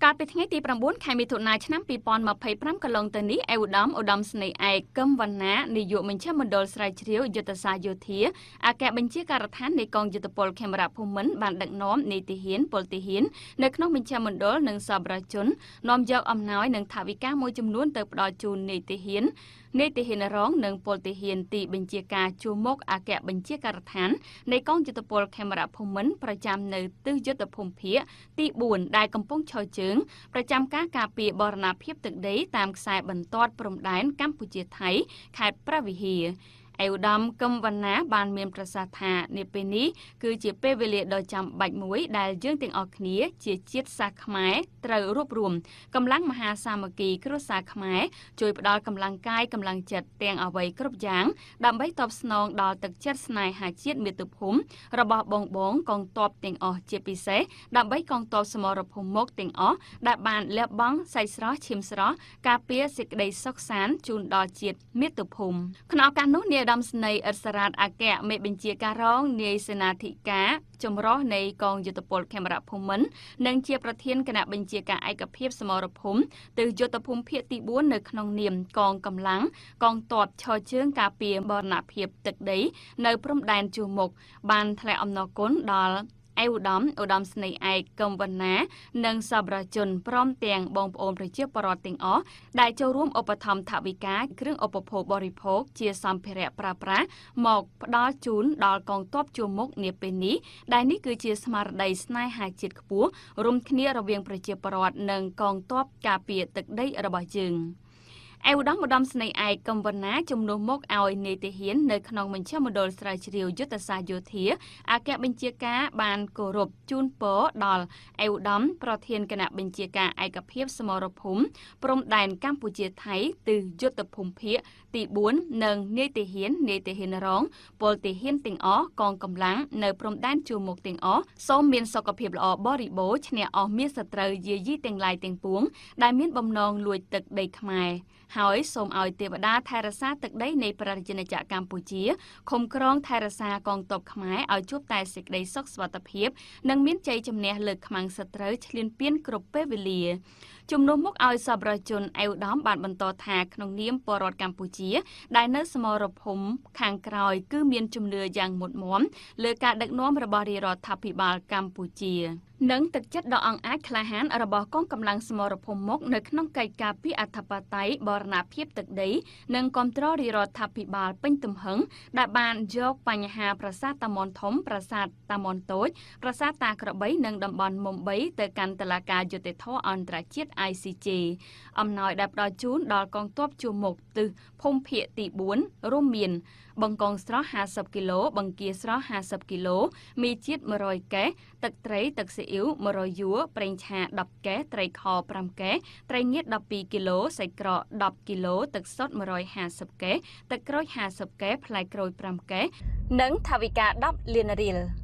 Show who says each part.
Speaker 1: កាលពីថ្ងៃទី9ខែមិថុនាឆ្នាំ2025កន្លងទៅនេះឯកឧត្តមឧត្តមស្នេហ៍ឯកកឹមវណ្ណានាយកមជ្ឈមណ្ឌលស្រាវជ្រាវយុទ្ធសាស្ត្រយោធាអគ្គបញ្ជាការដ្ឋាននៃកងយុទ្ធពលខេមរៈភូមិន្ទបានដឹកនាំនាយទាហានពលទាហាននៅក្នុងមជ្ឈមណ្ឌលនិងសប្បុរសជននាំយកអំណោយនិងថវិកាមួយចំនួនទៅផ្ដល់ជូននាយទាហាននាយទាហានរងនិងពលទាហានទីបញ្ជាការជួរមុខអគ្គបញ្ជាការដ្ឋាននៃកងយុទ្ធពលខេមរៈភូមិន្ទប្រចាំនៅទិសយុទ្ធភូមិភាគទី4ដែលកំពុងឈរជើងប្រចាំការការពារបរណភាពទឹកដីតាមខ្សែបន្ទាត់ព្រំដែនកម្ពុជាថៃខេត្តព្រះវិហារឯកឧត្តមកឹមវណ្ណាបានមានប្រសាសន៍ថានាពេលនេះគឺជាពេលវេលាដ៏ចាំបាច់មួយដែលយើងទាំងអស់គ្នាជាជាតិសាសន៍ខ្មែរត្រូវរួបរวมកម្លាំងមហាសាមគ្គីគ្រួសារខ្មែរជួយផ្ដល់កម្លាំងកាយកម្លាំងចិត្តទាំងអ្វីគ្រប់យ៉ាងដើម្បីតបស្នងដល់ទឹកចិត្តស្នេហាជាតិមាតុភូមិរបស់បងបងកងទ័ពទាំងអស់ជាពិសេសដើម្បីកងទ័ពសមរភូមិមុខទាំងអស់ដែលបានលះបង់សាច់ស្រស់ឈាមស្រស់ការពារសេចក្តីសុខសាន្តជូនដល់ជាតិមាតុភូមិក្នុងឱកាសនោះនាយឧត្តមស្នេហ៍អ៊ិតសារ៉ាតអគ្គមេបញ្ជាការរងនាយសេនាធិការចម្រុះនៃកងយុទ្ធពលខេមរៈភូមិន្ទនិងជាប្រធានគណៈបញ្ជាការឯកភាពសមរភូមិទិសយុទ្ធភូមិភាគទី4នៅក្នុងនាមកងកម្លាំងកងទ័ពឈរជើងការពារបរណភាពទឹកដីនៅព្រំដែនជួរមុខបានថ្លែងអំណរគុណដល់ឯកឧត្តមឧត្តមស្នេហ៍ឯកកឹមវណ្ណានិងសប្បុរសជនព្រមទាំងបងប្អូនប្រជាពលរដ្ឋទាំងអស់ដែលចូលរួមឧបត្ថម្ភថវិកាគ្រឿងឧបភោគបរិភោគជាសម្ភារៈប្រើប្រាស់មកផ្ដល់ជូនដល់កងទ័ពជួរមុខនាពេលនេះដែលនេះគឺជាស្មារតីស្នេហាជាតិខ្ពស់រួមគ្នារវាងប្រជាពលរដ្ឋនិងកងទ័ពការពារទឹកដីរបស់យើងឯកឧត្តមឧត្តមស្នេហ៍ឯកកឹមវណ្ណាជំនួសមកឲ្យនាយទាហាននៅក្នុងមជ្ឈមណ្ឌលស្រាវជ្រាវយុទ្ធសាស្ត្រយោធាអគ្គបញ្ជាការបានគោរពជូនពរដល់ឯកឧត្តមប្រធានគណៈបញ្ជាការឯកភាពសមរភូមិព្រំដែនកម្ពុជាថៃទិសយុទ្ធភូមិភាគទី4និងនាយទាហាននាយទាហានរងពលទាហានទាំងអស់កងកម្លាំងនៅព្រំដែនជួរមុខទាំងអស់សូមមានសុខភាពល្អបរិបូរណ៍ឈ្នះអស់មានសត្រូវយាយីទាំងឡាយទាំងពួងដែលមានបំណងលួចទឹកដីខ្មែរហើយសូមឲ្យទេវតាថែរក្សាទឹកដីនៃព្រះរាជាណាចក្រកម្ពុជាឃុំក្រងថែរក្សាកងទ័ពខ្មែរឲ្យជួបតែសេចក្តីសុខសុវត្ថិភាពនិងមានជ័យជំនះលើខ្មាំងសត្រូវឈ្លានពានគ្រប់ពេលវេលាជំនួសមកឲ្យសប្បុរសជនឯកឧត្តមបានបន្តថាក្នុងនាមពលរដ្ឋកម្ពុជាដែលនៅសមរភូមិខាងក្រោយគឺមានជំនឿយ៉ាងមុតមមលើការដឹកនាំរបស់រាជរដ្ឋាភិបាលកម្ពុជានិងទឹកចិត្តដ៏អង់អាចក្លាហានរបស់កងកម្លាំងសមរភូមិមុខនៅក្នុងកិច្ចការពារអធិបតេយ្យបរណភាពទឹកដីនិងគាំទ្ររាជរដ្ឋាភិបាលពេញទំហឹងដែលបានយកបញ្ហាប្រាសាទតាមាន់ធំប្រាសាទតាមាន់តូចប្រាសាទតាក្របីនិងតំបន់មុំ3ទៅកាន់តុលាការយុត្តិធម៌អន្តរជាតិ ICJ អំណោយដែលផ្ដល់ជូនដល់កងទ័ពជួរមុខទិសភូមិភាគទី4រួមមានបង្កងស្រស់50គីឡូបង្គាស្រស់50គីឡូមីជាតិ100កេសទឹកត្រីទឹកស៊ីអ៊ីវ100យួរប្រេងឆា10កេសត្រីខ5កេសត្រីងៀត12គីឡូសាច់ក្រក10គីឡូទឹកសុទ្ធ150កេសទឹកក្រូច50កេសផ្លែក្រូច5កេសនិងថវិកា10លានរៀល។